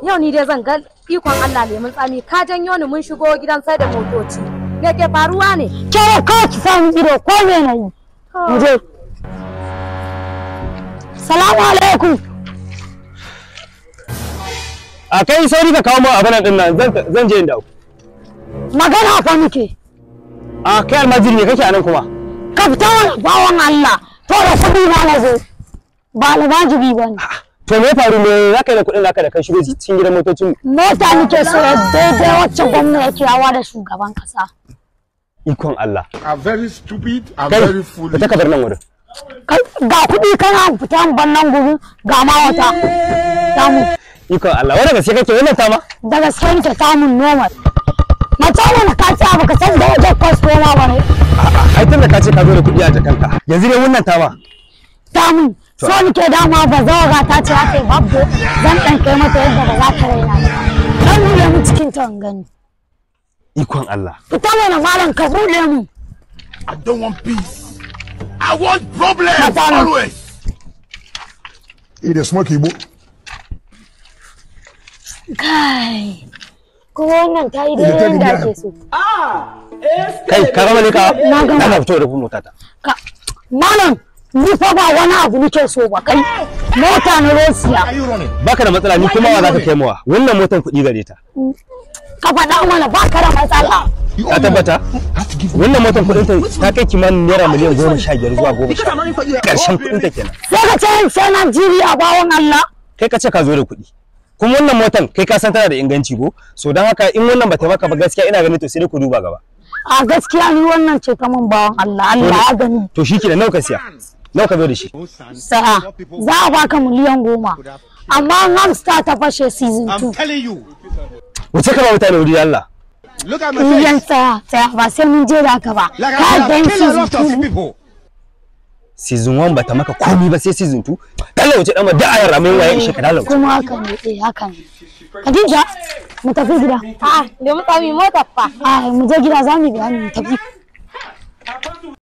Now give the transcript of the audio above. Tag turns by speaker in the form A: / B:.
A: Yau ni dai zan ga ikon Allah lemun tsami ka janyo ni mun shigo gidan sai da motoci. Me ke faruwa ne?
B: Ke kawai ki samu ido ko me na yi. Mu je. Salamu alaikum.
C: A kai sauri ka kawo mu abin nan din nan zan je in dawo.
B: Magana fa muke.
C: A kai almajiri ne kake anan kuma?
B: Ka fita wani bawan Allah. To da kuɗi na na zo. Ba almajiri ba ne.
C: To me faru me za ka yi da kuɗin naka da kai shigo cikin gidan motocin?
B: Mota muke so daidai wacce gwamna yake hawa da shugaban kasa.
C: Ikon Allah.
D: I'm very stupid, I'm very foolish.
C: Kai, ka bar nan wurin.
B: Ga kuɗi kana fita ban nan gurin ga ma wata. Tamu.
C: Ikon Allah, wanda gaske kake wannan tama?
B: Da gaske nake tamun normal. Mace wani ka ce abu ka san da wajen kwastoma ba ne.
C: A'a, ai tun da ka ce ka zo da kuɗi a jakanka. Yanzu dai wannan tama.
B: Tamun. So nike dama ba zaura ta ce haka babbo zan dan kai mata yadda ba za ta raina ba. Dan buɗe mu cikin ta gani.
C: Ikon Allah.
B: Fita mana malam ka buɗe mu.
D: I don't want peace. I want problems always.
E: He dey smoke igbo.
B: Kai. Ko wannan ta yi daidai yadda ake so.
C: Kai ka gama ne ka?
B: Na gama.
C: Na fito da mota ta.
B: Malam ni fa ba wani abu nake so ba kai mota na Rosiya.
C: Baka da matsala ni kuma wa zaka kai mawa wannan motan kuɗi gare ta.
B: Ka faɗa mana baka da matsala.
C: Ka tabbata wannan motan kuɗin ta ta kai kimanin naira miliyan 15 zuwa 10. Karshen kuɗin ta kenan.
B: Sai ka ce sai Najeriya bawon Allah.
C: Kai ka ce ka zo da kuɗi. Kuma wannan motan kai ka san tana da inganci ko? So don haka in wannan bata maka ba gaskiya ina ganin to sai dai ku duba gaba.
B: A gaskiya ni wannan ce ta mun bawon Allah Allah ya gani.
C: To shikenan nawa ka siya? Nawa ka zo da shi?
B: Sa'a za a baka miliyan 10. Amma hamster ta fashe season 2.
C: Wuce ka ba mutane wuri Allah.
B: Miliyan tsaya tsaya ba sai mun je da ka ba. Ka dan season 2.
C: Season 1 bata maka komai ba sai season 2. Dalla wuce dan da ayar ramai waye ishe ka dalla.
B: Kuma haka ne eh haka ne. Khadija mu tafi gida.
A: A'a, lemun tsami motar fa.
B: A'a mu je gida za mu bayani mu tafi.